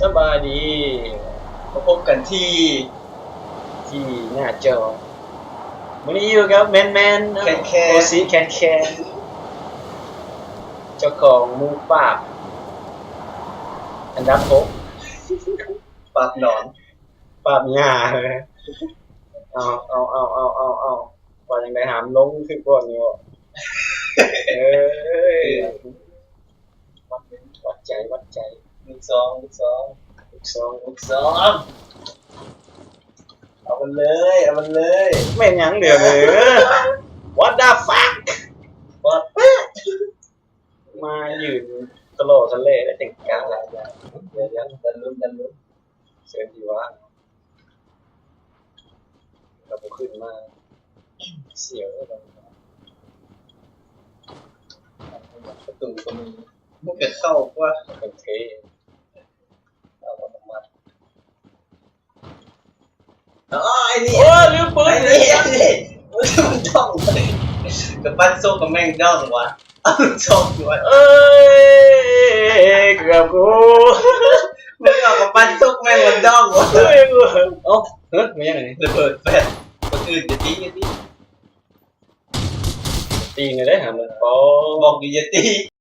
ສະບາຍດີ ມາພົບກັນທີ່ ທີ່ໜ້າຈໍ ມື້ນີ້ຢູ່ກັບແມນໆ ແຄນໆ ໂອຊີ ແຄນໆ ເຈົ້າຂອງໝູ່ປາບ ອັນດັບຫົກ ປາບໜອນ ປາບຫຍ້າ ເອົາ ເອົາ ເອົາ ເອົາ ເອົາ ເອົາ ວ່າຈັ່ງໃດຫາມລົງຄືກ່ອນຢູ່ ເອີຍ ວັດ ວັດໃຈ ວັດໃຈ ລູກສອງ ລູກສອງ ລູກສອງ ລູກສອງ ເອົາມັນເລີຍ ເອົາມັນເລີຍ ແມ່ນຫຍັງດຽວນີ້ What the fuck What the ມາຢືນຕະຫຼໍທະເລແລ້ວຈັ່ງກ້າ ຢ່າ ຢ່າ ຢ່າ ຢ່າ ຢ່າ ຢ່າລຸ້ນ ຢ່າລຸ້ນ ເຊີນທີ່ວ່າ ກໍບໍ່ຂຶ້ນມາ ສຽວເລີຍ ປະຕູກໍມີ ມັນກໍເຂົ້າກວ່າ ໂອເຄ ເອົາອັດຕະໂນມັດ ໂອ້ຍ ນີ້ ໂອ້ຍ ລືມປືນ ໄອ້ນີ້ ນີ້ ມັນດອງ ກະປັ້ນໂຊກກະແມ່ງດອງວະ ເອົາລູກຊອງດ້ວຍ ເອີຍ ເກືອບກູ ມຶງເອົາກະປັ້ນໂຊກແມ່ງມັນດອງວະ ເອີຍ ເອົ້າ ເຮີ້ຍ ແມ່ນຫຍັງນີ້ ລະເບີດແຟດ ຄົນອື່ນຢ່າຕີ ຢ່າຕີ ຕີແນ່ເດ້ຫາ ໂອ້ ບອກຢູ່ຢ່າຕີ.